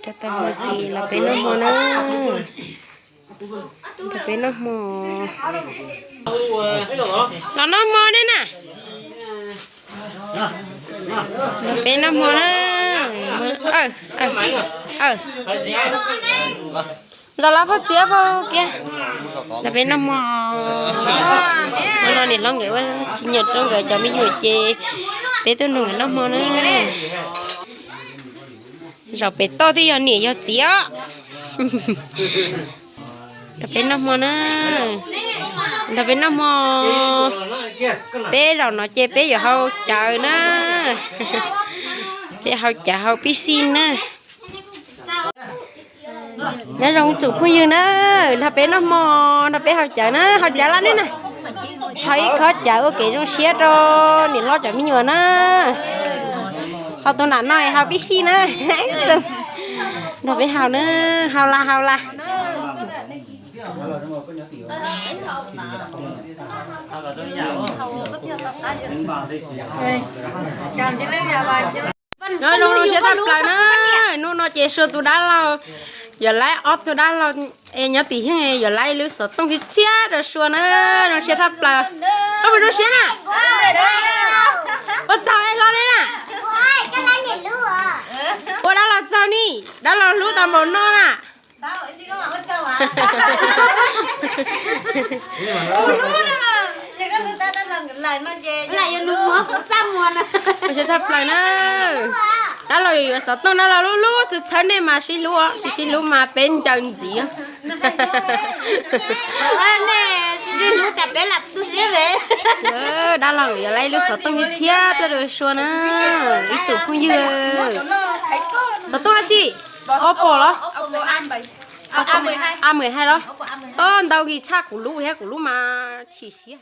Tag hmo ces los peb noj hmo na. Los peb noj hmo. Los noj hmo ne na. Los peb noj hmo na. Ntaus lab phauj txiav phauj kiag. Los peb noj hmo. Hnub no niam hlob nkawd ua xi nyas rau nkawd cov me nyuam ces peb tuaj nrog nkawd noj hmo na. Zaum pem toj twb yog niam yog txiv os. Nrog peb noj hmo na. Nrog peb noj hmo. Peb zaum no ces peb yuav hau cawv na. Peb hau cawv hau pib xij na. Nyob zoo tsoom phooj ywg na, nrog peb noj hmo, nrog peb hau cawv na, hau cawv laj ne na. Hau ib khob cawv ua kev zoo siab rau niam hlob cov me nyuam na. Hau tus nram no hau pib xij na. Nrog peb hau na, hau las hau las. Nyob zoo zoo siab tshaj plaws na. Hnub no ces Sua tus dab laug yuav laib ob tug dab laug es nyob tim Heej yuav laib ib lub xov tooj tshiab tshiab rau Sua na. Zoo siab tshaj plaws. Koj puas zoo siab na? Ua tsaug es hlo li na. Ua dab laug tsaug ni, dab laug hlub tau npaum no na. Zoo siab tshaj plaws na. Dab laug yuav xov tooj, dab laug lub lub txawv txhawv, nej mas sib hlub, tsis sib hlub mas peb ncaws ntxiv. Dab laug yuav laib ib lub xov tooj tshiab tshiab tuaj rau Sua na, ib tsoom phooj ywg. Xov tooj dab tsi? Oppo los? A mười hai los? Ntau kis tshaj kuv lub thiab, kuv lub mas chim siab.